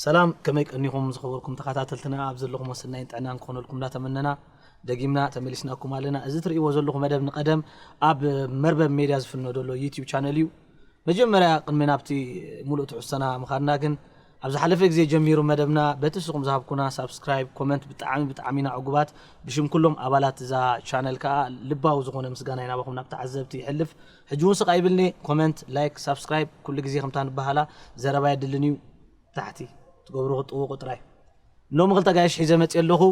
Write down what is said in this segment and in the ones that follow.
ሰላም፣ ከመይ ቀኒኹም ዝኸበርኩም ተኸታተልትና? ኣብ ዘለኹም ሰናይን ጥዕናን ክኾነልኩም እንዳተመነና፣ ደጊምና ተመሊስናኩም ኣለና። እዚ ትርእይዎ ዘለኹም መደብ ንቀደም ኣብ መርበብ ሜድያ ዝፍኖ ዘሎ ዩቲዩብ ቻነል እዩ። መጀመርያ ቅድሚ ናብቲ ሙሉእ ትሕዝቶና ምኻድና ግን፣ ኣብ ዝሓለፈ ግዜ ጀሚሩ መደብና፣ በቲ ንስኹም ዝሃብኩና ሳብስክራይብ፣ ኮመንት ብጣዕሚ ብጣዕሚ ኢና ዕጉባት። ብሽም ኩሎም ኣባላት እዛ ቻነል ከኣ ልባዊ ዝኾነ ምስጋና ናባኹም ናብ ተዓዘብቲ ይሕልፍ። ሕጂ እውን ስቕ ኣይብልኒ፣ ኮመንት፣ ላይክ፣ ሳብስክራይብ ኩሉ ግዜ ከምታ ንበሃላ ዘረባ የድልን እዩ። ታሕቲ ትገብሩ ክትጥውቁ ጥራይ። ሎሚ ክልተ ጋይሽ ሒዘ መፅእ ኣለኹ።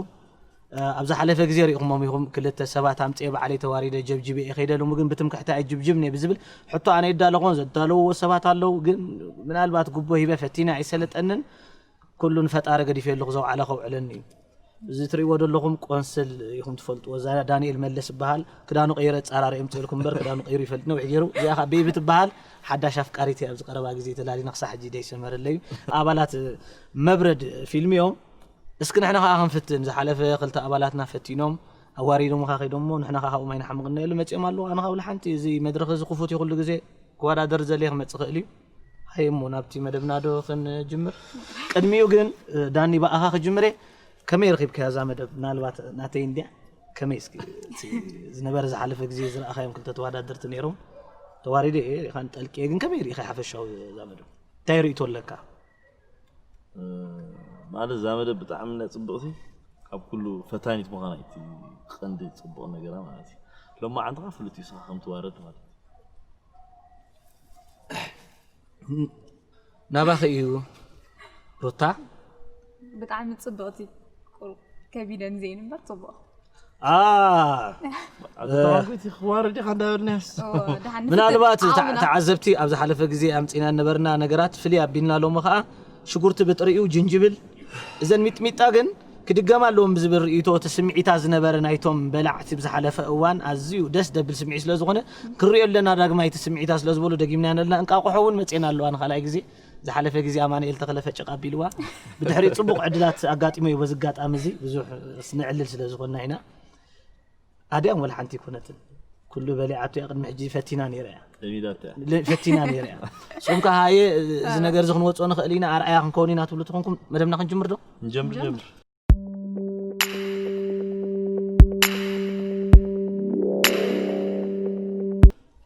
ኣብ ዝሓለፈ ግዜ ርኢኹሞም ኢኹም፣ ክልተ ሰባት ኣምፅኤ ባዕለይ ተዋሪደ ጀብጅበ እየ ከይደ። ሎሚ ግን ብትምክሕቲ ኣይጅብጅብን እየ ብዝብል ሕቶ ኣነ ይዳለኹን ዘዳለውዎ ሰባት ኣለዉ። ግን ምናልባት ጉቦ ሂበ ፈቲነ ኣይሰለጠንን። ኩሉ ንፈጣሪ ገዲፈ ኣለኹ፣ ዘውዓለ ከውዕለኒ እዩ። እዚ ትርእይዎ ዘለኹም ቆንስል ኢኹም ትፈልጥዎ። እዛ ዳንኤል መለስ ይበሃል። ክዳኑ ቀይረ ጻራሪ እምፅእልኩም እምበር ክዳኑ ቀይሩ ይፈልጥ ነዊሕ ገይሩ። እዚኣ ኸዓ ቤቢ ትበሃል። ሓዳሽ ኣፍቃሪት እያ። ኣብዚ ቀረባ ግዜ ተላሊና ክሳዕ ሕጂ ደይሰመረለይ እዩ። ኣባላት መብረድ ፊልም እዮም። እስኪ ንሕና ኸዓ ክንፍትን። ዝሓለፈ ክልተ ኣባላትና ፈቲኖም ኣዋሪዶምኻ ከይዶሞ ንሕና ኸዓ ካብኦም ኣይንሓምቕን ኢሉ መፂኦም ኣለዉ። ኣነ ኸዓ ወላ ሓንቲ እዚ መድረኽ እዚ ክፉት እዩ ኩሉ ግዜ ክወዳደር ዘልየ ክመፅእ ይኽእል እዩ። ሃየ እሞ ናብቲ መደብና ዶ ክንጅምር? ቅድሚኡ ግን ዳኒ ብኣኻ ክጅምር እየ። ከመይ ረኺብካያ እዛ መደብ? ምናልባት ናተይ እንድያ። ከመይ እስኪ እቲ ዝነበረ ዝሓለፈ ግዜ ዝረኣኻዮም ክልተ ተወዳደርቲ ነይሮም። ተዋሪደ እየ ኢኻን ጠልቂ እየ፣ ግን ከመይ ርኢኻ ሓፈሻዊ እዛ መደብ? እንታይ ርእይቶ ኣለካ? ማለት እዛ መደብ ብጣዕሚ ናይ ፅብቕቲ ካብ ኩሉ ፈታኒት ምዃና እቲ ቀንዲ ፅቡቕ ነገራ ማለት እዩ። ሎማዓንቲ ከዓ ፍሉጥ እዩ ስኻ ከም ትዋረድ ማለት እዩ። ናባኺ እዩ ሩታ። ብጣዕሚ ፅብቕቲ ቁር- ከቢደን ዜን እምበር ፅቡቕ ኣ ኣተማንኩት ክዋረድ ኢኻ እንዳበልናስ እዎ፣ ደሓን ንፍትን። ምናልባት ተዓ- ዓውና። ተዓዘብቲ ኣብ ዝሓለፈ ግዜ ኣምፂና ነበርና ነገራት ፍልይ ኣቢልና ሎሚ ከዓ ሽጉርቲ ብጥሪኡ ጅንጅብል እዘን ሚጥሚጣ ግን ክድገማ ኣለዎም ብዝብል ርእይቶ እቲ ስምዒታ ዝነበረ ናይቶም በላዕቲ ብዝሓለፈ እዋን ኣዝዩ ደስ ደብል ስምዒት ስለዝኾነ ክንሪኦ ኣለና ዳግማይ እቲ ስምዒታ ስለዝበሉ ደጊምና ኣለና። እንቃቑሖ እውን መፅኤና ኣለዋ ንኻልኣይ ግዜ ዝሓለፈ ግዜ ኣማንኤል ተኽለ ፈጨቕ ኣቢልዋ ብድሕሪ ፅቡቕ ዕድላት ኣጋጢሞ እዩ በዚ ኣጋጣሚ እዚ ብዙሕ ስንዕልል ስለዝኾንና ኢና። ኣድያም ወላ ሓንቲ ኣይኮነትን። ኩሉ በሊዓቶ እያ። ቅድሚ ሕጂ ፈቲና ነይራ እያ። ለሚዳት እያ። ለ- ፈቲና ነይራ እያ። ንስኹም ከ ሃየ እዚ ነገር እዚ ክንወፅኦ ንኽእል ኢና ኣርኣያ ክንከውን ኢና ትብሉ ተኾንኩም መደብና ክንጅምር ዶ? ንጀምር ጀምር።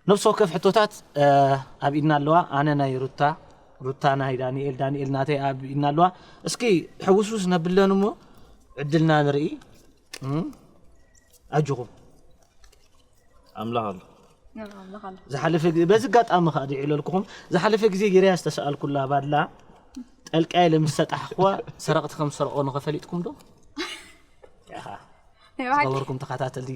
ነፍሲ ወከፍ ሕቶታት ኣብ ኢድና ኣለዋ። ኣነ ናይ ሩታ፣ ሩታ ናይ ዳንኤል፣ ዳንኤል ናተይ ኣብ ኢድና ኣለዋ። እስኪ ሕውስውስ ነብለን እሞ ዕድልና ንርኢ። እም፣ ኣጆኹም። ኣምላኽ ኣሎ። ንርኢ ኣለኻ ኣሎ። ዝሓለፈ ግዜ በዚ ኣጋጣሚ ከዓ ድዒለልኩኹም ዝሓለፈ ግዜ ገይረያ ዝተሰኣልኩላ ባድላ ጠልቃየ ለምሰጣሕኩዋ ሰረቕቲ ከም ዝሰርቆ ንኸፈሊጥኩም ዶ? ያኻ ናይ ብሓቂ ዝኸበርኩም ተኸታተልቲ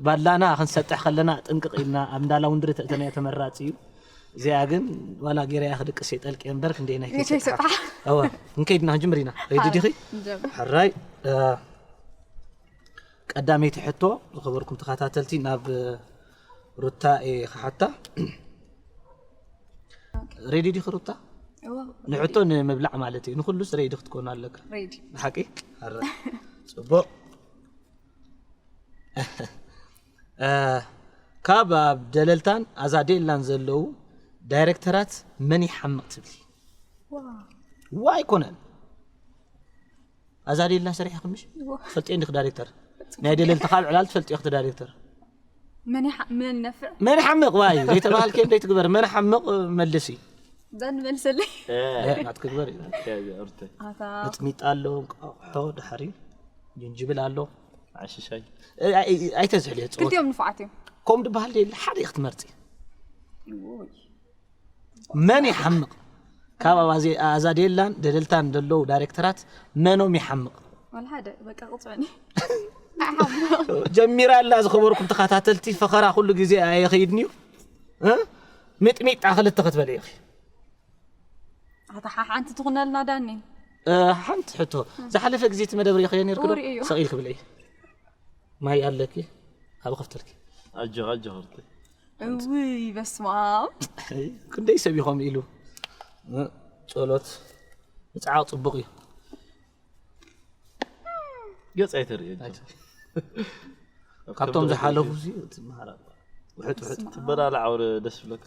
ባድላና ክንሰጥሕ ከለና ጥንቅቕ ኢልና ኣብ እንዳ ላውንድሪ ተእተናዮ ተመራፂ እዩ። እዚኣ ግን ዋላ ገይረያ ክድቅስ እየ ጠልቂ እምበር ክንደይ ናይ ገይተይ ሰጣሕ። እወ ክንከይድና ክንጅምር ኢና። ሬዲ ዲኺ? ንጀምር። ሕራይ እ፣ ቀዳመይቲ ሕቶ ዝኸበርኩም ተኸታተልቲ ናብ ሩታ እየ ክሓታ። ሬዲ ዲኺ ሩታ? እዎ። ንሕቶ ንምብላዕ ማለት እዩ። ንኹሉስ ሬዲ ክትኮን ኣለካ። ሬዲ። ብሓቂ? ኣረ። ጽቡቕ። እ፣ ካብ ኣብ ደለልታን ኣዛዴላን ዘለዉ ዳይሬክተራት መን ይሓምቕ ትብሊ? ዋው። ዋ ኣይኮነን። ኣዛዴላን ሰሪሕኺ ምሽ? ዋ። ትፈልጥዮ እንዲኺ ዳይሬክተር? ናይ ደለልቲ ካብ ዕላል ትፈልጥዮ ክቲ ዳይሬክተር? መን ይሓ- መን ይነፍዕ? መን ሓምቕ ዋይ ዘይተባሃልከ እንዶ ይትግበር መን ሓምቕ መልሲ እዛ ንመልሰለይ። እ፣ ናትክግበር እዩ። ርተ ኣታ መጥሚጣ ኣሎ፣ እንቋቑሖ፣ ድሓሪ ጅንጅብል ኣሎ። ዓሽሻይ እ፣ ኣይ- ኣይተዝሕልዮ ጽወት ክልቲኦም ንፉዓት እዮም። ከም ድበሃል የለ ሓደ ክትመርፂ። ውይ። መን ይሓምቕ? ካብ ኣባዜ- ኣዛዴላን ደለልታን ዘለዉ ዳይሬክተራት መኖም ይሓምቕ? ዋላ ሓደ በቃ ቅፅዑኒ። ጀሚራ ኣላ። ዝኸበርኩም ተኸታተልቲ ፈኸራ ኩሉ ግዜ ኣየኸይድን እዩ። እ? ሚጥሚጣ ክልተ ክትበለ ኢኺ። ኣታ ሓ- ሓንቲ ትኹነልና ዳኒ። እ፣ ሓንቲ ሕቶ ዝሓለፈ ግዜ እቲ መደብ ሪኢኸዮ ነርክ ዶ? ሪእዮ። ሰቕ ኢልክ ብልዒ። ማይ ኣለኪ? ኣብ ከፍተልኪ። ኣጆኻ ኣጆኻ ርተ እውይ በስመ ኣብ። ክንደይ ሰብ እዩ ከምኡ ኢሉ? እ፣ ጸሎት ምጽዓቕ ጽቡቕ እዩ። ገጽ ኣይተርእዮ ካብቶም ዝሓለፉ እዚ እቲ መሃራ ውሕጥ ውሕጥ ትበላለ ዓውረ ደስ ይብለካ።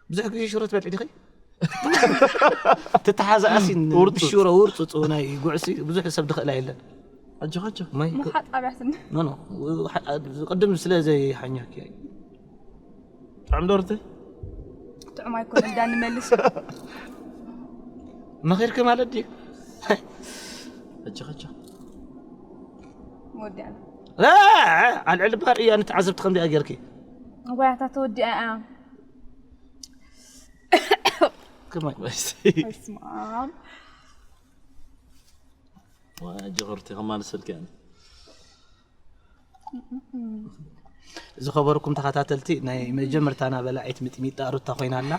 ብዙሕ ግዜ ሽሮ ትበልዒ ዲኺ? ትተሓዛኣሲ ውርፁፅ። ብሽሮ ውርፁፅ ናይ ጉዕሲ ብዙሕ ሰብ ድኽእላ የለን። ኣጆኻ ኣጆኻ። ማይ ምሓጥ ኣብያትን ኖ ኖ ቅድም ስለ ዘይሓኛኪ ጥዑም ዶ ርተ? ጥዑም ኣይኮነ እንዳ ንመልስ መኺርኪ ማለት ድዩ? ኣጆኻ ኣጆኻ። ወዲኣና ኣልዕል ባር እያ ንተዓዘብቲ ከምዚኣ ጌርኪ ዋያታ ተወዲኣ እያ ከማይ ስማም ኣጆኻ ርተ ከማልሰልኪ ኣነ። ዝኸበርኩም ተኸታተልቲ ናይ መጀመርታና በላዒት ሚጥሚጣ ሩታ ኮይና ኣላ።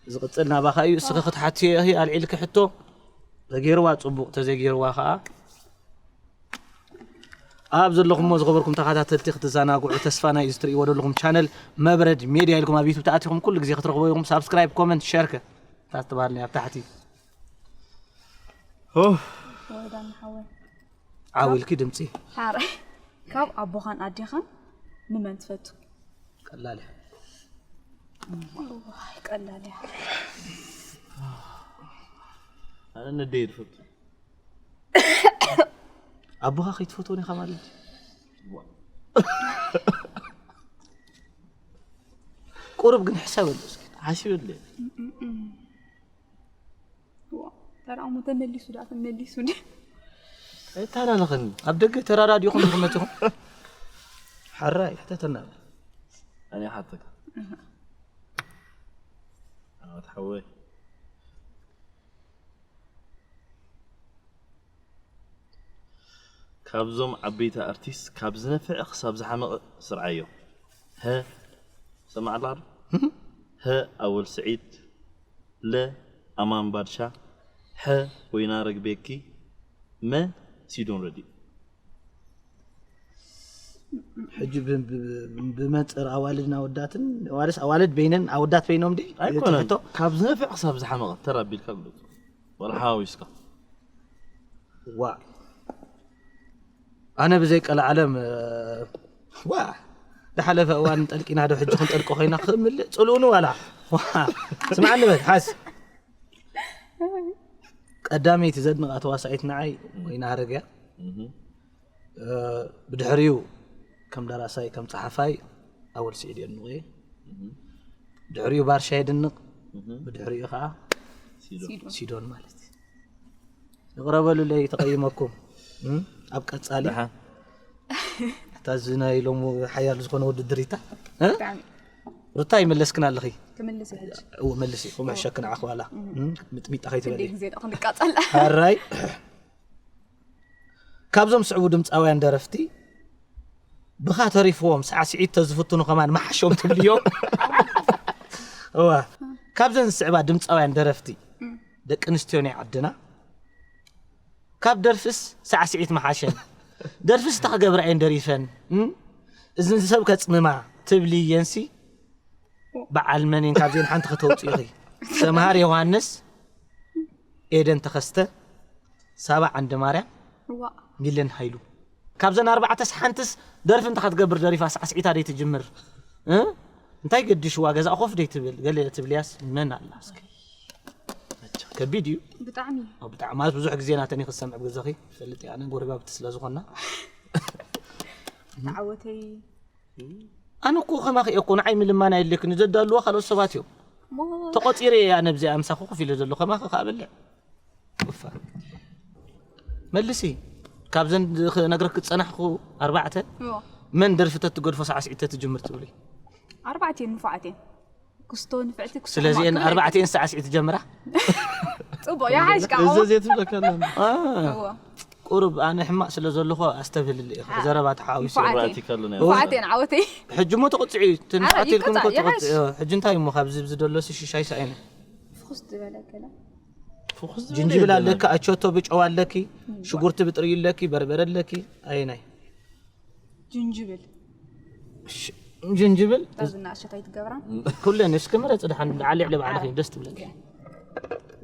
ዝቕፅል ናባኻ እዩ። እስኺ ክትሓትዮ ኢኺ ኣልዒልኪ ሕቶ ተገይርዋ ፅቡቕ ተዘይገይርዋ ከዓ ኣብ ዘለኹምዎ ዝኸበርኩም ተኸታተልቲ ክትዘናግዑ ተስፋ ናይ እዚ ትርእይዎ ዘለኹም ቻነል መብረድ ሜድያ ኢልኩም ኣብ ዩቱብ ተኣቲኹም ኩሉ ግዜ ክትረኽቦ ኢኹም። ሳብስክራይብ ኮመንት ሸርከ ታትባልኒ ኣብ ታሕቲ ወይዳ ንሓወይ ዓው ኢልኪ ድምፂ ሓረ ካብ ኣቦኻን ኣዴኻን ንመን ትፈቱ ቀላል እያ። ዋይ ቀላል እያ ኣነ ነደይ ዝፈቱ። ኣቦኻ ከይትፈትዎ ኢኻ ማለት እዩ። ቁሩብ ግን ሕሰበሉ እስኪ። ሓሲበለ። ተራእሞ ተመሊሱ ዳ ተመሊሱ ዲ ኣይተላለኸኒ። ኣብ ደገ ተራዳዲኹም ኢኹም መፂኹም። ሓራይ ሕተተና በል። ኣነ ሓተካ ኣወት ሓወይ። ካብዞም ዓበይቲ ኣርቲስት ካብ ዝነፍዕ ክሳብ ዝሓመቐ ስርዓዮ። ሀ ሰማዕላ ዶ? ሀ ኣወል ስዒድ፣ ለ ኣማን ባድሻ፣ ሐ ኮይና ረግቤኪ፣ መ ሲዶን ረዲ። ሕጂ ብ- ብ- ብመንፅር ኣዋልድን ኣወዳትን ዋልስ ኣዋልድ በይነን ኣወዳት በይኖም ዲ ኣይኮነን ትሕቶ ካብ ዝነፍዕ ክሳብ ዝሓመቐ ተራቢልካ ግለፁ። ወላ ሓዋዊስካ ዋ ኣነ ብዘይ ቀልዓለም ዋ ዝሓለፈ እዋን ጠልቂና ዶ ሕጂ ክንጠልቆ ኮይና ክምልእ ፅልኡኒ ዋላ ዋ ስማዕኒ በል ሓስ ቀዳመይቲ ዘድንቓ ተዋሳኢት ንዓይ ኮይና ሃረግያ ብድሕሪኡ ከም ደራሳይ ከም ፀሓፋይ ኣወል ስዒድ የድንቑ እየ ድሕሪኡ ባርሻ የድንቕ ብድሕሪኡ ከዓ ሲዶን ማለት እዩ ይቕረበሉለይ ተቐይመኩም ኣብ ቀፃሊ እታ እዚ ናይ ሎሙ ሓያል ዝኾነ ውድድር ይታ ሩታ ይመለስክን ኣለኺ ክምልስ ሕጂ እዎ መልሲ ክምሕሸክን ዓኽዋላ ምጥሚጣ ክንደይ ከይትበሊ ግዜ ዶ ክንቃፀል ሓራይ ካብዞም ስዕቡ ድምፃውያን ደረፍቲ ብኻ ተሪፍዎም ሳዕስዒት ተዝፍትኑ ከማን መሓሾም ትብልዮም እዋ ካብዘን ዝስዕባ ድምፃውያን ደረፍቲ ደቂ ኣንስትዮ ናይ ዓድና ካብ ደርፍስ ሳዕስዒት መሓሸን ደርፍስ እታ ክገብራ እየን ደሪፈን እም? እዝን ሰብ ከፅምማ ትብሊ የንሲ በዓል መን እየን ካብዚአን ሓንቲ ከተውፅኡ ኢኺ ሰምሃር ዮሃንስ ኤደን ተኸስተ ሳባ ዓንደ ማርያም ዋ ሚለን ሃይሉ ካብዘን ኣርባዕተስ ሓንትስ ደርፊ እንተ ክትገብር ደሪፋ ሳዕስዒታ ደይ ትጅምር እ? እንታይ ገዲሽዋ ገዛ ኮፍ ደይ ትብል ገለ ትብልያስ መን ኣላ እስኪ ከቢድ እዩ ብጣዕሚ ኣብ ብጣዕሚ ማለት ብዙሕ ግዜ ናተን ክሰምዕ ብገዛኺ ፈልጥ እያ ኣነ ጎረባብቲ ስለ ዝኾና ተዓወተይ ኣነ እኮ ከማኺ እየ እኮ ንዓይ ምልማን ኣየድልየክን ዘዳልዎ ካልኦት ሰባት እዮም እሞ ተቆፂረ እያ ነብዚኣ ምሳኹ ኮፍ ኢለ ዘሎ ከማኺ ከዓ በልዕ ኡፋ መልሲ ካብዘን ክነግረክ ዝፀናሕኩ ኣርባዕተ እዎ መን ደርፊ ተትገድፎ ሳዕስዒት ተትጅምር ትብሊ ኣርባዕቴን ንፉዓቴን ክስቶ ንፍዕቲ ክስቶ ስለዚአን ማእከል ኣርባዕቴን ሳዕስዒት ትጀምራ ፅቡቅ ይሓይሽ ከዓ እዘ ዘይትብለካ ኣላ እዎ ቁሩብ ኣነ ሕማቅ ስለ ዘለኹ ኣስተብህልል ኢኻ ዘረባ ተሓዊሱ ንፉዓቴን። ራእቲካ ኣሎ ናይ ንፉዓቴን ዓወተይ ሕጂ ሞ ተቆፅዒ እዩ እቲ ንፉዓት ይቆፃ- ኢልኩም እኮ ይሓይሽ። ተቆፅዒ ሕጂ እንታይ እሞ ካብዚ ብዝደሎ ሽሻይ ሳይነ ፍኹስ ዝበለ ገለ ፍኹስ ዝበለ ጅንጅብል የለን። ኣለኪ ኣቸቶ ብጨው ኣለኪ ሽጉርቲ ብጥርዩ ኣለኪ በርበረ ኣለኪ ኣየናይ ጅንጅብል ጅንጅብል እዛ ዝናእሸት ኣይትገብራን ኩለን እስኪ ምረፂ ድሓን ዓሊ ዕሊ ባዕልኺ ደስ ትብለኪ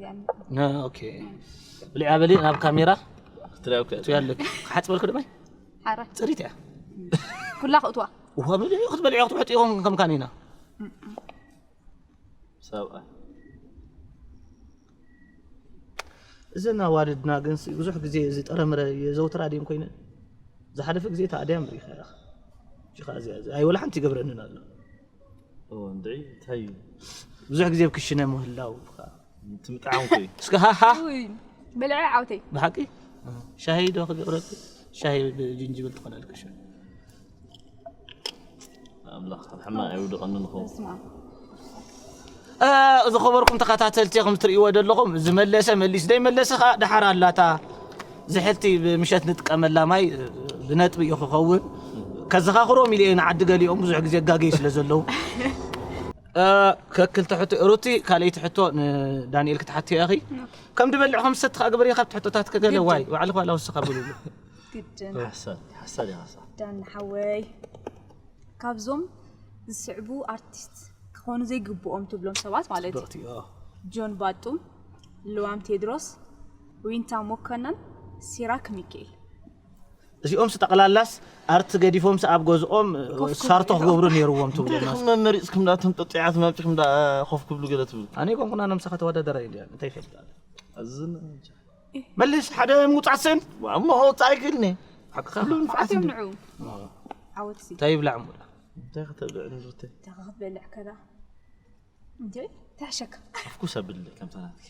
ያን ነ- ኦኬ ብልዕያ በሊ ናብ ካሜራ ክትሪያው ከ- ትያለኪ ክሓፅበልኩ ድማ ሓረ ፅሪት እያ ኩላ ክእትዋ ውሃ በሊ ክትበልዕዮ ክትውሕጥ ኢኹም ከም ካኒና ሰብኣይ እዘን ኣዋልድና ግን ሲ ብዙሕ ግዜ እዚ ጠረምረ የዘውትራ ድየን ኮይነን? ዝሓለፈ ግዜ እታ ኣድያም ርኢኻ ኢኻ። እዚኻ እዚኣ፣ እዚኣ ኣይወላ ሓንቲ ይገብረንን ኣሎ። እዎ፣ እንድዒ፣ እንታይ እዩ? ብዙሕ ግዜ ኣብ ክሽነ ምህላው ከዓ። ትምጥዓም እኮ እዩ። እስከ ሃ፣ ሃ። ውይ፣ ብልዒ ዓውተይ። ብሓቂ? ሻሂ ዶ ክገብረልኪ? ሻሂ ብጅንጅብል ትኾነልኪ ሻሂ። ኣምላኽ ካብ ሕማቕ የውድቐኒ ንኸውን። በስመ ኣብ። እ፣ ዝኸበርኩም ተኸታተልቲ፣ ከም ትርእይዎ ዘለኹም፣ ዝመለሰ መሊስ፣ ዘይመለሰ ኸኣ ደሓር ኣላታ። ዝሕልቲ ብምሸት ንጥቀመላ ማይ፣ እ፣ ብነጥቢ እዩ ክኸውን። ከዘኻኽሮም ኢለ እየ ንዓዲ ገሊኦም ብዙሕ ግዜ ጋገይ ስለ ዘለዉ። እ፣ ከክልተ ሕቶ፣ ሩቲ፣ ካልኣይቲ ሕቶ ንዳንኤል ክትሓትዮ ኢኺ። ከም ድበልዕ ከም ዝሰቲ ኸኣ ግበሪ፣ ካብቲ ሕቶታት ከገለ ግድን። ዋይ፣ ባዕልኺ ዋላ ወስኻ ብልሉ። ግድን። ሓሳድ፣ ሓሳድ እያ፣ ሓሳድ። ዳኒ ሓወይ፣ ካብዞም ዝስዕቡ ኣርቲስት ክኾኑ ዘይግብኦም ትብሎም ሰባት ማለት እዩ። ጽብቕቲ፣ ኦ። ጆን ባጡም፣ ልዋም ቴድሮስ፣ ዊንታ መኮነን፣ ሲራክ ሚካኤል። እዚኦም ጠቕላላስ ኣርት ገዲፎምስ ኣብ ገዝኦም ኮፍ ክብሉ ሳርቶ እዮም። ክገብሩ ነይርዎም ትብሉ እንታይ ኢኹም መመሪጽኩም? እንዳቶም ጠጢዓት መምጺኹም እንዳ ኮፍ ክብሉ ገለ ትብሉ? ኣነ ይኮንኩና ነምሳኻ ተወዳደራይ እንዲያ፣ እንታይ ይፈልጣል? ኣዝን መልስ ሓደ ምውጻእ ስን። እሞ ከውጻእ ኣይክእልን እየ። ሓቅኻ። ኩሉ ንፍዓት ዓትዮም እንዲ- ንዑ። ዓወትሲ። እንታይ ይብላዕ እሞ? እንታይ ከተብልዕ ንዝብተ? እንታይ ክትበልዕ ከላ? እንዴ፣ ተሕሸካ። ኣፍኩስ ኣብልዕ ከምታ ናትኪ።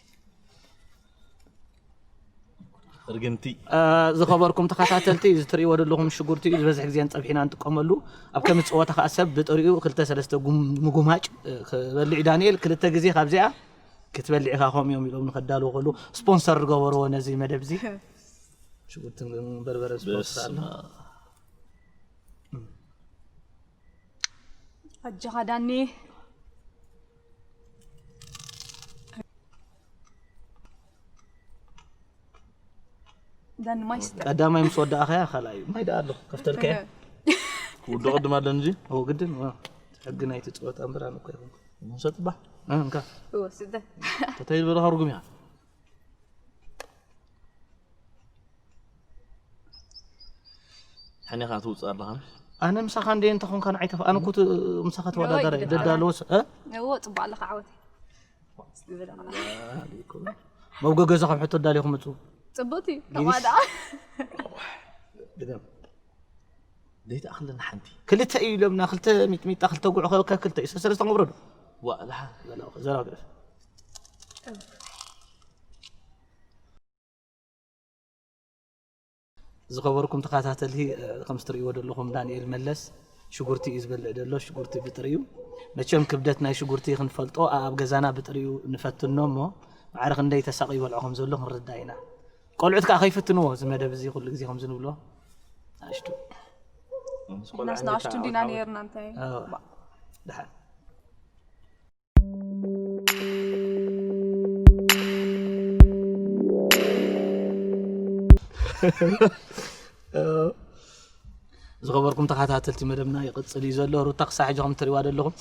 እርግምቲ። እ፣ ዝኸበርኩም ተኸታተልቲ፣ እዚ ትርእይዎ ዘለኹም ሽጉርቲ እዩ። ዝበዝሕ ግዜ ንጸብሒና ንጥቀመሉ። ኣብ ከምዚ ጸወታ ከኣ ሰብ ብጥሪኡ ክልተ ሰለስተ ጉም-፣ ምጉማጭ፣ እ፣ ክበልዕ እዩ ዳንኤል። ክልተ ግዜ ካብዚኣ ክትበልዕ ኢኻ፣ ከምኡ እዮም ኢሎም ንኸዳልዎ ከሉ ስፖንሰር ዝገበርዎ ነዚ መደብ እዚ። ሽጉርትን በርበረ ስፖንሰር ኣሎ። በስመ ኣብ። ኣጆኻ ዳኒ። ዳኒ ማይ ስተ። ቀዳማይ ምስ ወዳእኻያ ካልኣይ እዩ። ማይ ደኣ ኣሎ፣ ከፍተልካ እየ። ክውድቕ ድማ ኣሎ እንጂ። እዎ፣ ግድን፣ እዎ። ሕጊ ናይቲ ጸወታ እምበር ኣነ እኮ ኣይኮንኩን። ሰጥ ባሕ። እ፣ እንካ። እዎ፣ ስተ። ተተይል በለኻ ርጉም ኢኻ። ሕኔኻ ትውፅእ ኣለኻ። ኣነ ምሳኻ እንደ እንተኾንካ ንዓይ ከፍ-፣ ኣነ እኮ ት-፣ ምሳኻ ተወዳዳሪ እየ። ደዳለወስ፣ እ? እዎ፣ ጽቡቕ ኣለኻ ዓወተይ። መብጎ ገዛ ከም ሕቶ ዳሊኹም ምጹ። ጽቡቕቲ፣ ጊዜ ከማዳ። ድገም። ዘይተኣኽለና ሓንቲ። ክልተ እዩ ኢሎምና፣ ክልተ ሚጥሚጣ፣ ክልተ ጉዕ፣ ከ-፣ ከ-፣ ክልተ እዩ። ሰለስተ ንገብሮ ዶ? ዋ፣ ለሓ። ዘላ-፣ ዘላ ግደፍ። ዝኸበርኩም ተኸታተልቲ፣ እ፣ ከም እትርእይዎ ዘለኹም ዳንኤል መለስ ሽጉርቲ እዩ ዝበልዕ ዘሎ፣ ሽጉርቲ ብጥሪኡ። መቸም ክብደት ናይ ሽጉርቲ ክንፈልጦ፣ ኣ-፣ ኣብ ገዛና ብጥሪኡ ንፈትኖ እሞ፣ ማዕረ ክንደይ ተሳቒ ይበልዖ ከም ዘሎ ክንርዳእ ኢና። ቆልዑት ከኣ ከይፍትንዎ፣ እዚ መደብ እዚ ኩሉ ግዜ ከምዚ ንብሎ። ንኣሽቱ። ምስ ቆልዓ ንሕናስ ንኣሽቱ እንታይ እንዲና ዓወት ዓወት? ነይርና፣ እንታይ? ኣዎ። ባ- ደሓን። ዝኸበርኩም ተኸታተልቲ መደብና ይቕጽል እዩ ዘሎ። ሩታ ክሳዕ ሕጂ ከም እትርእይዋ ዘለኹም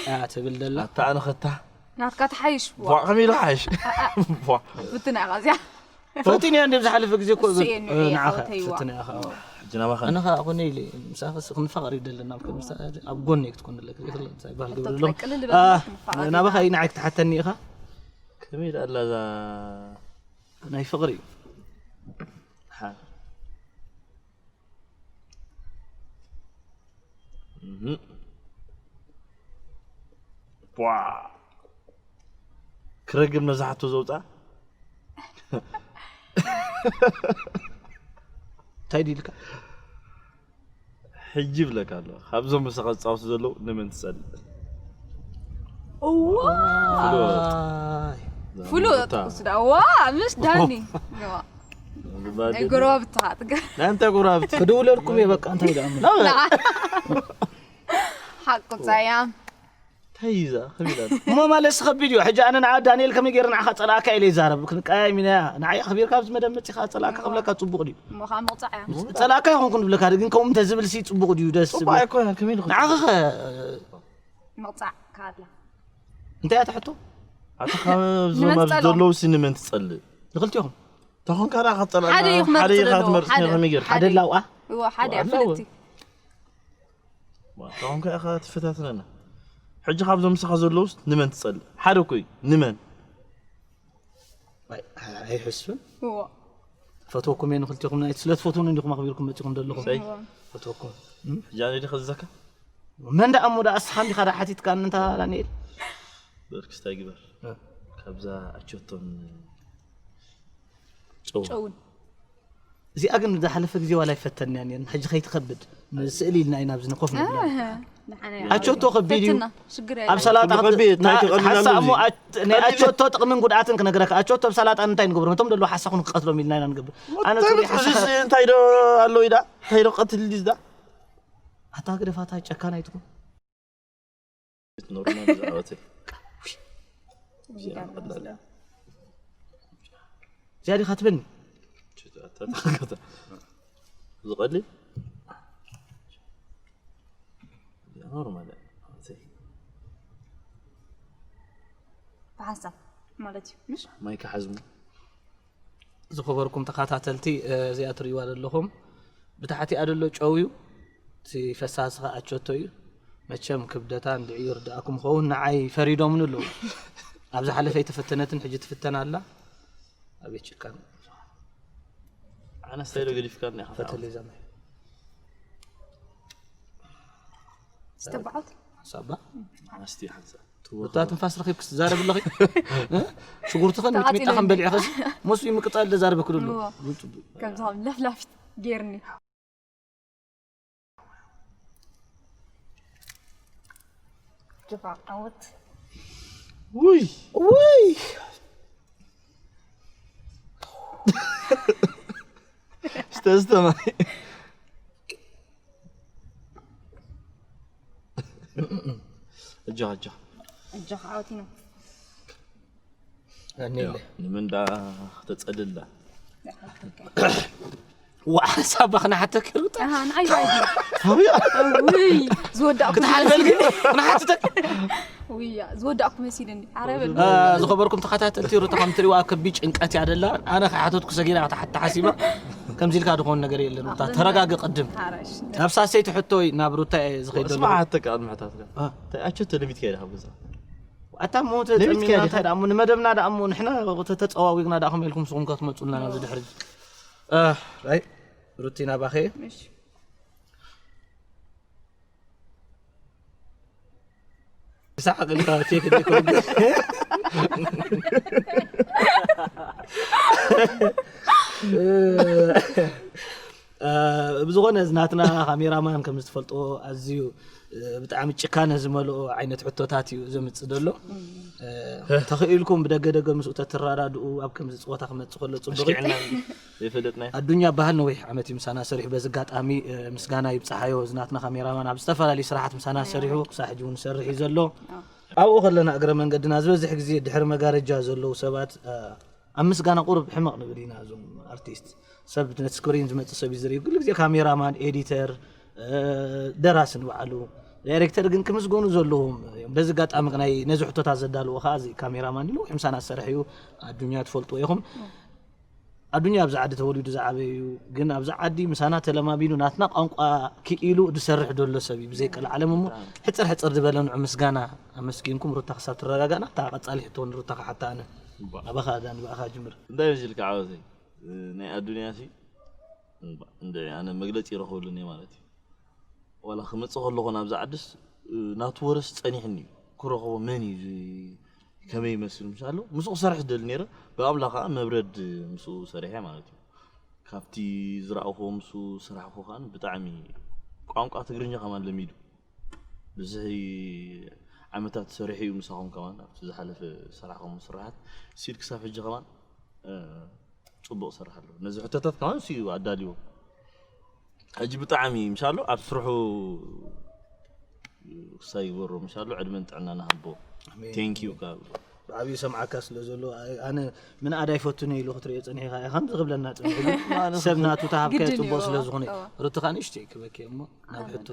እያ ትብል ዘላ። ኣታ ኣነ ኸታ። ናትካ ትሓይሽ። ቧ፣ ከመይ ኢሉ ክሓይሽ? ቧ። ብትና ኢኻ እዚኣ። ፈቲንያ እንደ ዝሓለፈ ግዜ እኮ እሱ እየ ንዑ እ፣ ንዓኻ ሓወተይዋ። ፈቲንያ ኢኻ። ሕጂ ናባኻ። ኣነ ኸኣ ኮነ ኢለ ምሳኻ ስ-፣ ክንፋቐር እዩ ደለና። ኣብ ከምሳ-፣ ኣብ ጎነይ ክትኮን ኣለካ። ይኽእል ምሳይ ባህል ግብር ኣሎ። ቅልል በል ኣ፣ ክንፋቐር ናባኻ ኢና። እዩ ንዓይ ክትሓተኒ ኢኻ? ከመይ ኢላ ኣላ እዛ ናይ ፍቕሪ እዩ። ሓ- እህ። ቧ። ክረግም ነዛ ሕቶ ዘውፅኣ? እንታይ ድዩ ኢልካ? ሕጂ ይብለካ ኣሎ። ካብዞም ምሳኻ ዝፃወቱ ዘለዉ ንመን ትፀልእ? እዋ! ፍሉጥ። ኣይ። ፍሉጥ ሩታ። ቁስዳ። ዋ፣ ምስ ዳኒ። ዋ። ዝባል ናይ ጎረባብትኻ ትገ-፣ ናይ እንታይ ጎረባብቲ? ክድውለልኩም እየ በቃ፣ እንታይ ደኣ? ናበይ? ንዓ። ሓቁ ጻያ። እንታይ እዩ እዛ? ከመይ ኢላ? እሞ ማለትስ ከቢድ እዩ። ሕጂ ኣነ ንዓ ዳንኤል ከመይ ገይረ ንዓኻ ጸላእካ ኢለ ይዛረብ? ክንቀያየም ኢና። ንዓይ ኣኽቢርካ ኣብዚ መደብ መጺኻ ጸላእካ ክብለካ ጽቡቕ ድዩ? እሞ ኸዓ ምቕጻዕ እያ። ጸላእካ ይኹንኩ ንብለካ፣ ግን ከምኡ እንተዝብል ሲ ጽቡቕ ድዩ? ደስ ጽቡቕ ዝብል። ኣይኮነን፣ ከመይ ኢሉ ጽቡቕ ክጽቡቕ? ኣይኮነን። ምቕጻዕ ካላ። እንታይ እያ ትሕቶ? ኣታ ካብ እዞም ንመን ኣብዚ ትጸልኦም? ዘለዉ ሲ ንመን ትጸልእ? ንኽልቲኦም። ተኾንካ ደኣ ክትጸልኣና ሓደ እዩ ክመርጽ ሓደ ኢኻ ዘለዎ፣ ትመርጽ ሓደ። ከመይ ጌርካ? ሓደ ሓደ። ላውኣ? እዎ፣ ሓደ እዋ፣ ኣለዎ። ፍልጥቲ። ዋ፣ ተኾንካ ኢኻ ትፈታትነና። ሕጂ ካብዞም ምሳኻ ዘለዉስ ንመን ትጸልእ? ሓደ እኮ እዩ። ንመን? ኣይሕስብን። እዎ ፈትወኩም እየ ንክልቲኹም። ናይ ስለ ትፈትውኒ እንዲኹም ኣኽቢርኩም መፂኹም ዘለኹም። ሰይ። ፈትወኩም። ሕጂ ኣነ ድኸ ዝዘካ መን ደኣ እሞ ደኣ እስኻ እንዲኻ ደኣ ሓቲትካ እንታ ዳንኤል? በርክስታይ ግበር። እ። ካብዛ ኣቸቶን ጨው ጨውን እዚኣ ግን ዝሓለፈ ግዜ ዋላ ይፈተንያ ነን። ሕጂ ከይትኸብድ ንስእሊ ኢልና ኢና ኣብዚ ንኮፍ ንብላ። ኣቾቶ ከቢድ እዩ። ፈትና ሽግር ኣብ ሰላጣ ከቢድ፣ እንታይ ትቐልል ኣሎ ሓሳብ እሞ እዚ? ኣች- ናይ ኣቾቶ ጥቕምን ጉድኣትን ክነግረካ። ኣቾቶ ኣብ ሰላጣ እንታይ ንገብሮ? ነቶም ደለዉ ሓሳኹ ንክቐትሎም ኢልና ኢና ንገብር። ኣነ ጽሩይ ሓሳኻ እዚስ እንታይ ዶ ኣሎ ኢዳ እንታይ ዶ ቀትል ዲዝዳ ኣታ ግደፋታ ጨካን ኣይትኹን። ኖርማል ብዛዕባተይ ዝያዲኻ ትበኒ ዝቐልል ኖርማል ብሓንሳብ ማለት እዩ ምሽ ማይ ክሓዝሙ ዝኸበርኩም ተኸታተልቲ፣ እ፣ እዚኣ ትርእይዋ ዘለኹም ብታሕቲኣ ዘሎ ጨው እዩ። እቲ ፈሳሲ ኸዓ ኣቸቶ እዩ። መቸም ክብደታ እንድዒ ይርድኣኩም ኸውን። ንዓይ ፈሪዶምኒ ኣለዉ። ኣብ ዝሓለፈ ኣይተፈተነትን፣ ሕጂ ትፍተን ኣላ። ኣቤት ጭካን። ኣነስታይ ዶ ገዲፍካኒ ኢኻ ፈተለይ ዘማይ ዝተባዖት ሳባ ኣነስቲ ሓንሳ እታ ትንፋስ ረኺብክስ ትዛረብ ኣለኺ? ሽጉርትኸን ሚጥሚጣኸን በሊዕኸስ ሞስ ምቅጻል ደዛረበክ ደሎ። ከምዚ ከም ለፍላፊት ጌርኒ ጅፋ ዓወት ውይ ውይ ስተስተማይ እጃ እጃ እጃኻ ዓወት ኢና ኣኔለ ንምንዳ ተጸልላ ዋ ሓሳባ ክነሓተክ ሩታ ኣሃ ንዓይ ባይዲ ውይ ዝወዳእኩ ክትሓልፈልግ ክነሓትተክ ውያ ዝወዳእኩ መሲልኒ ዓረበል እ፣ ዝኸበርኩም ተኸታተልቲ ሩታ ከም ትሪዋ ኣብ ከቢድ ጭንቀት እያ ደላ። ኣነ ከሓተትኩ ሰጊራ ክትሓታ ሓሲባ ከምዚ ኢልካ ዝኾን ነገር የለን። ሩታ ተረጋጊ ቅድም ሓራሽ ናብ ሳሰይቲ ሕቶ ወይ ናብ ሩታ እየ ዝኸይድ ስማ ዘለኹ። ሓተካ ቅድሚ ሕታት አ። እንታይ ኣቸቶ ለቢትካ ኢኻ ብዛ ኣታ ሞ ለቢትካ ተጸሚምና ዲኻ? እንታይ ደኣ እሞ ንመደብና ደኣ እሞ ንሕና ተጸዋዊቕና ደኣ ከመይ ኢልኩም ንስኹም ከ ትመጹልና ናብዚ ድሕሪ እ፣ ራይ ሩቲና ባኸ እሺ ሳቅ ኢልካ ፌክ ዲኮ ብዝኾነ እዚ ናትና ካሜራማን ከም ዝትፈልጥዎ ኣዝዩ ብጣዕሚ ጭካነ ዝመልኦ ዓይነት ሕቶታት እዩ ዘምፅእ ዘሎ። ተኽኢልኩም ብደገ ደገ ምስኡ ተትረዳድኡ ኣብ ከምዚ ፀወታ ክመፅእ ከሎ ፅቡቅ እዩ። ይፈልጥና ኣዱኛ በሃል ነዊሕ ዓመት እዩ ምሳና ሰሪሑ። በዚ ኣጋጣሚ ምስጋና ይብፅሓዮ። እዚ ናትና ካሜራማን ኣብ ዝተፈላለዩ ስራሓት ምሳና ሰሪሑ ክሳብ ሕጂ እውን ይሰርሕ እዩ ዘሎ። ኣብኡ ከለና እግረ መንገድና ዝበዝሕ ግዜ ድሕሪ መጋረጃ ዘለዉ ሰባት ኣብ ምስጋና ቁሩብ ሕመቕ ንብል ኢና። እዞም ኣርቲስት ሰብ ነቲ ስክሪን ዝመፅእ ሰብ እዩ ዝርኢ። ኩሉ ግዜ ካሜራማን፣ ኤዲተር፣ ደራሲ ንባዕሉ ዳይሬክተር ግን ክምስገኑ ዘለዎም እዮም። በዚ ኣጋጣሚ ናይ ነዚ ሕቶታት ዘዳልዎ ከዓ እዚ ካሜራማን እዩ። ነዊሕ ምሳና ዝሰርሕ እዩ። ኣዱኛ ትፈልጥዎ ኢኹም። ኣዱኛ ኣብዚ ዓዲ ተወሊዱ ዝዓበየ እዩ። ግን ኣብዚ ዓዲ ምሳና ተለማሚዱ ናትና ቋንቋ ክኢሉ ዝሰርሕ ዘሎ ሰብ እዩ። ብዘይ ቀልዓለም እሞ ሕፅር ሕፅር ዝበለ ንዑ ምስጋና ኣመስጊንኩም ሩታ ክሳብ ትረጋጋእ ናብታ ቀፃሊ ሕቶ ንሩታ ክሓታ ኣነ ናባኻ ዳኒ ብኣኻ ጅምር። እንታይ መሲልካ ዓወተይ ናይ ኣዱንያ ሲ እንደ ኣነ መግለፂ ይረኽበሉን እየ ማለት እዩ። ዋላ ክመፅእ ከለኹ ናብዚ ዓድስ ናቱ ወረስ ፀኒሕኒ እዩ። ክረኽቦ መን እዩ እዚ ከመይ ይመስል ምሻሎ ምስኡ ክሰርሕ ዝደሊ ነይረ። ብኣምላኽ ከዓ መብረድ ምስኡ ሰሪሐ ማለት እዩ። ካብቲ ዝረኣኹዎ ምስኡ ዝሰራሕኩ ከዓ ብጣዕሚ ቋንቋ ትግርኛ ከማን ለሚዱ ብዙሕ ዓመታት ሰሪሑ እዩ ምሳኹም ከማን ኣብቲ ዝሓለፈ ዝሰራሕኹም ስራሓት ሲል ክሳብ ሕጂ ከማን ፅቡቕ ይሰርሕ ኣሎ። ነዚ ሕቶታት ከማን እሱ እዩ ኣዳልዎ። ሕጂ ብጣዕሚ ምሻሎ ኣብ ስርሑ ክሳይ ይግበሮ ምሻሎ ዕድመን ጥዕናን ይሃቦ። ቴንኪዩ ካብ ብዓብዩ ሰምዓካ ስለ ዘሎ ኣነ ምንኣድ ኣይፈቱን ኢሉ ክትሪኦ ፀኒሕካ ኢኻ ከምዚ ክብለና ፀኒሑ። ሰብ ናቱ ተሃብካዮ ግድን ፅቡቕ እዩ። ስለ ዝኾነ እዩ። እዎ። ሩትኻን እሽተይ ክበኪ እሞ ናብ ሕቶ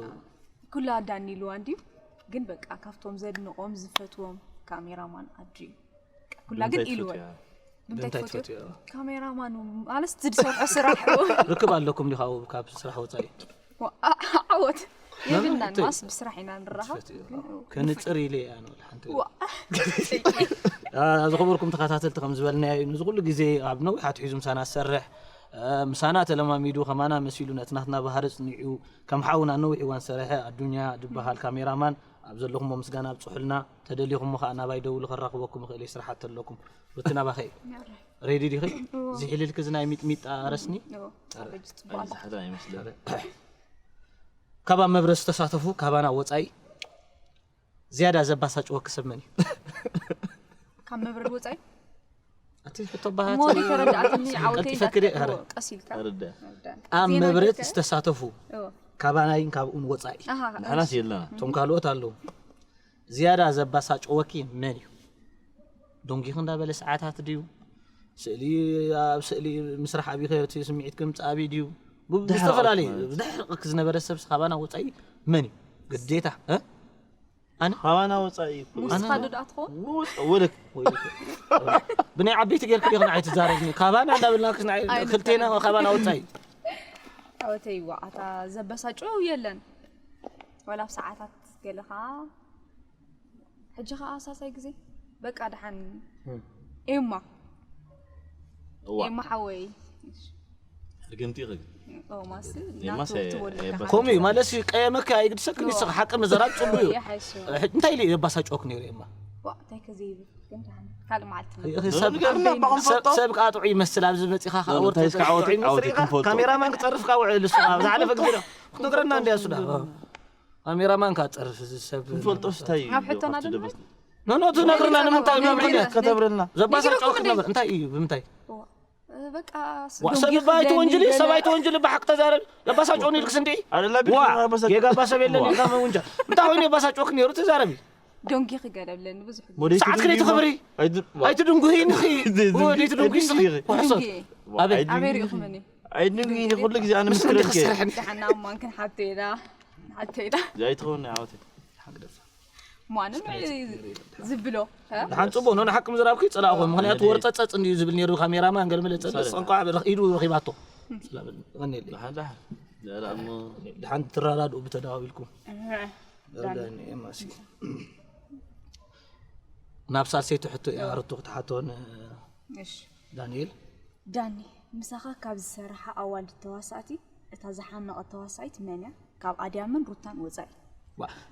ኩላ ኣዳኒ ኢልዋ እንድዩ ግን በቃ ካብቶም ዘድንቖም ዝፈትዎም ካሜራማን ኣድሪ እዩ። ኩላ ግን ብምንታይ ኢልወ ትፈትያ? ብምንታይ ብምንታይ ትፈትዮ? ትፈትዮ? ካሜራማን ማለት እቲ ዝሰርሖ ስራሕ እዩ። ርክብ ኣለኩም ዲኻ ኣብኡ ካብ ስራሕ ወፃኢ? ዋ- ዓ- ዓወት የብልናን ማስ ብስራሕ ኢና ንራኸብ። ከንፅር ኢለ እያ ንብል ሓንቲ። ዝኸበርኩም ተኸታተልቲ፣ ከም ዝበልናዮ እዩ፣ ንዚ ኩሉ ግዜ ኣብ ነዊሕ ኣትሒዙ ምሳና ዝሰርሕ፣ ምሳና ተለማሚዱ፣ ከማና መሲሉ ነቲ ናትና ባህሪ ፅኒዑ፣ ከም ሓውና ነዊሕ እዋን ዝሰርሐ ኣዱኛ ዝበሃል ካሜራማን ኣብ ዘለኹሞ ምስጋና ኣብፅሑልና። ተደሊኹሞ ከዓ ናባይ ደውሉ፣ ከራኽበኩም እኽእል እየ፣ ስራሓት ተለኩም። ሩቲ ናባኸ እዩ። ሬዲ ዲኺ? ዝሒልልኪ እዚ ናይ ሚጥሚጣ ረስኒ? ካብ ኣብ መብረድ ዝተሳተፉ ካባና ወፃኢ ዝያዳ ዘባሳጭወኪ ሰብ መን እዩ? ካብ መብረድ ወፃኢ? ኣቲ ሕቶ ባህቲ ሞኒ ተረዳእትኒ። ዓወተይ እንዳትፈክሪ እንዳትፈክሪ። ቀስ ኢልካ። ኣብ መብረድ ዝተሳተፉ ካባናይን ካብኡን ወፃኢ ንሕናስ የለና። እቶም ካልኦት ኣለዉ። ዝያዳ ዘባሳጭወኪ መን እዩ? ዶንጊኺ እንዳበለ ሰዓታት ድዩ? ስእሊ ኣብ ስእሊ ምስራሕ ኣቢኸ እቲ ስምዒት ከምፅእ ኣብዩ ድዩ? ብዝተፈላለዩ ዝድሕርቅክ ዝነበረ ሰብ ካባና ወፃኢ መን እዩ? ግዴታ እ? ኣነ ካባና ወፃኢ እኮ። ንስኻ ዶ ደኣ ትኸውን? ወለክ ብናይ ዓበይቲ ጌርክ ዲኹ ንዓይ ትዛረብኒ? ካባና እንዳበልናክስ ንዓይ ክልቴና ካባና ወፃኢ። ኣወተይዋ ኣታ ዘበሳጭው የለን። ወላ ኣብ ሰዓታት ገለ ኸዓ ሕጂ ኸዓ ሳሳይ ግዜ በቃ ደሓን ኤማ እዋ ኤማ ሓወይ ርግምቲ ይኽእል ከምኡ እዩ ማለት ቀየመካ ኣይግድሰክን ይስኻ ሓቂ ምዘራብ ፅቡቅ እዩ። እንታይ ኢሉ የባሳጭወክ ነይሩ ኤማ? ሰብ ከዓ ጥዑ ይመስል ኣብዚ መፂኻ ካሜራማን ክፀርፍካ ውዕል ዝሓለፈ ግዜ ክትነግረና እንዲያ ሱዳ ካሜራማን ካፀርፍ እዚ ሰብ ክንፈልጦ ስታይ ኣብ ሕቶና ዶ ንብል? ኖኖ ትነግርና ንምንታይ መምርሒ ከተብረልና ዘባሳጭወክ ነበር እንታይ እዩ ብምንታይ? በቃ ዋ ሰብ ባይ ተወንጅሊ ሰብኣይ ተወንጅሊ ብሓቅ ተዛረብ ዘባሳጭወኒ ኢልክስ እንዲ ኣደላ ዋ ጌጋ ባሰብ የለን ኢልካ ምውንጃል እንታይ ኮይኑ የባሳጭወክ ነይሩ ተዛረቢ ደንጊ ክገደብለኒ ብዙሕ ሞዴል ሰዓት ክደይ ትኽብሪ ኣይትድንጉሂ ንኺ ወዲ ትድንጉሂ ንኺ ወሕሶት ኣበይ ኣበይ ሪእኹምኒ ኣይድንጉሂ ንኹሉ ግዜ ኣነ ምስክረልከ ደሓና እማን ክንሓብተ ኢና ሓብተ ኢና ዘይትኸውን ዓወት ማንም ዝብሎ ደሓን ፅቡቅ ኖ ንሓቂ ምዝራብኩ ይፀላእኹ ምክንያቱ ወርፀፀፅ እንድዩ ዝብል ነይሩ ካሜራማን ገለመለ ፀፀፅ ፀንቋ ኢዱ ረኺባቶ ደሓን ትረዳድኡ ብተደዋዊልኩም ናብ ሳልሰይቲ ሕቶ እያ ርቶ ክትሓቶ ዳንኤል ዳኒ ምሳኻ ካብ ዝሰርሓ ኣዋልድ ተዋሳእቲ እታ ዝሓመቐት ተዋሳኢት መን እያ? ካብ ኣድያምን ሩታን ወፃኢ።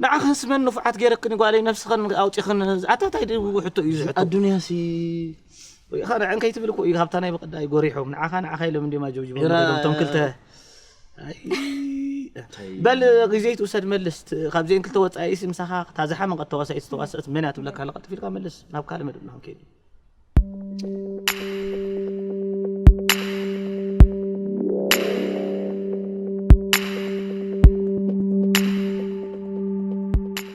ንዓኽንስ መን ንፉዓት ገይረክን ጓለይ ነብስኽን ኣውፂኽን ኣታ እንታይ ድው ሕቶ እዩ ዝሕቶ ኣዱንያሲ ኢኻ ንዐን ከይትብል እኮ እዩ ካብታ ናይ በቐዳይ ጎሪሖም ንዓኻ ንዓኻ ኢሎም እንዲማ ጀብጅቦም ቶም ክልተ በል ግዜ ትውሰድ መልስ ካብዚአን ክልተ ወፃኢስ ምሳኻ እታ ዝሓመቐት ተዋሳኢት ዝተዋሰአት መን እያ ትብለካ ኣለካ ጥፊልካ መልስ ናብ ካልእ መደብ ንክንከይድ